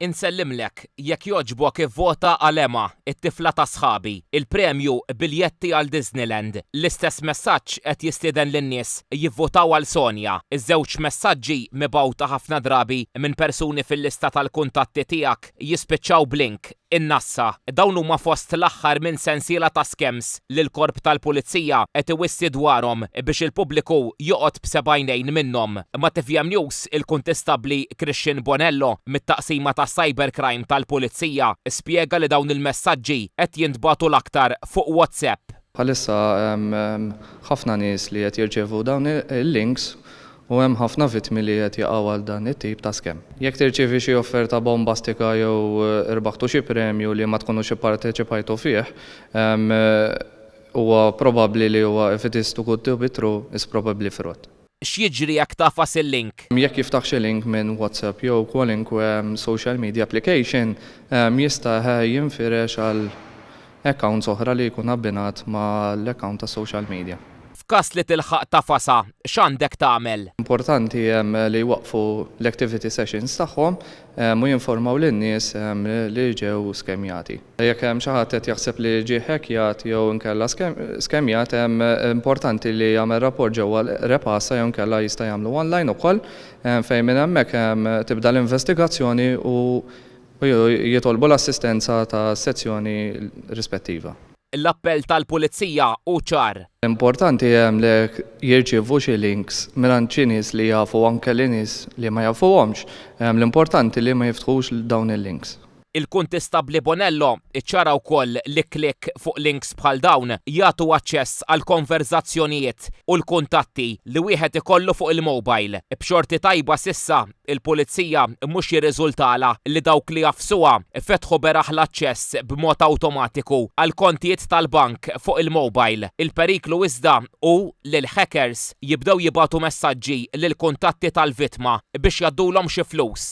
Insellimlek, jekk jogħġbok ivvota għal Emma, it-tifla ta' sħabi. Il-premju, biljetti għal Disneyland. L-istess messaġġ qed jistieden lin-nies jivvotaw għal Sonia. Iż-żewġ messaġġi, mibgħuta ħafna drabi minn persuni fil-lista tal-kuntatti tiegħek, jispiċċaw b'link. In-nassa. Dawn huma fost l-aħħar minn sensiela ta' scams li l-Korp tal-Pulizija qed iwissi dwarhom biex il-pubbliku joqgħod b'seba' għajnejn minnhom. Ma' tvm News, il-Kuntistabbli Christian Bonello mit-Taqsima tas-Cybercrime tal-Pulizija spjega li dawn il-messaġġi qed jintbagħtu l-aktar fuq WhatsApp. Bħalissa hemm ħafna nies li qed jirċievu dawn il-links u hemm ħafna vittmi li qed jaqgħu għal dan it-tip ta' scam. Jekk tirċievi xi offerta bombastika jew irbaħtu xi premju li ma tkunux ipparteċipajtu fih, huwa probabbli li huwa if it is too good to be true, is probably fraud. X'jiġri jekk tagħfas il-link? Jekk jiftaħ xi link minn WhatsApp jew kwalinkwe social media application, jista' jinfirex għal accounts oħra li jkun abbinat mal-account tas-social media. F'każ li tilħaq tagħfasha, x'għandek tagħmel? Importanti li jwaqqfu l-activity sessions tagħhom u jinformaw lin-nies li ġew skemjati. Jekk hemm xi ħadd qed jaħseb li ġie hackjat jew inkella skemjat, importanti li jagħmel rapport ġewwa l-Repasa jew inkella jista' jagħmlu online ukoll fejn minn hemmhekk tibda l-investigazzjoni u u jitolbu l-assistenza tas-sezzjoni rispettiva. L-appell tal-Pulizija hu ċar. Importanti hemm li jekk jirċievu xi links mingħand xi nies li jafu anke li nies li ma jafuhomx, l-importanti li ma jiftħux dawn il-links. Il-Kuntistabbli Bonello ċċara wkoll li klikk fuq links bħal dawn jagħtu aċċess għall-konverżazzjonijiet u l-kuntatti li wieħed ikollu fuq il-mobile. B'xorti tajba s'issa Il-Pulizija mhux jirriżultalha li dawk li għafsuha fetħu beraħ l-aċċess b'mod awtomatiku għall-kontijiet tal-bank fuq il-mobile. Il-periklu iżda hu li l-hackers jibdew jibagħtu messaġġi lill-kuntatti tal-vittma biex jgħaddulhom xi flus.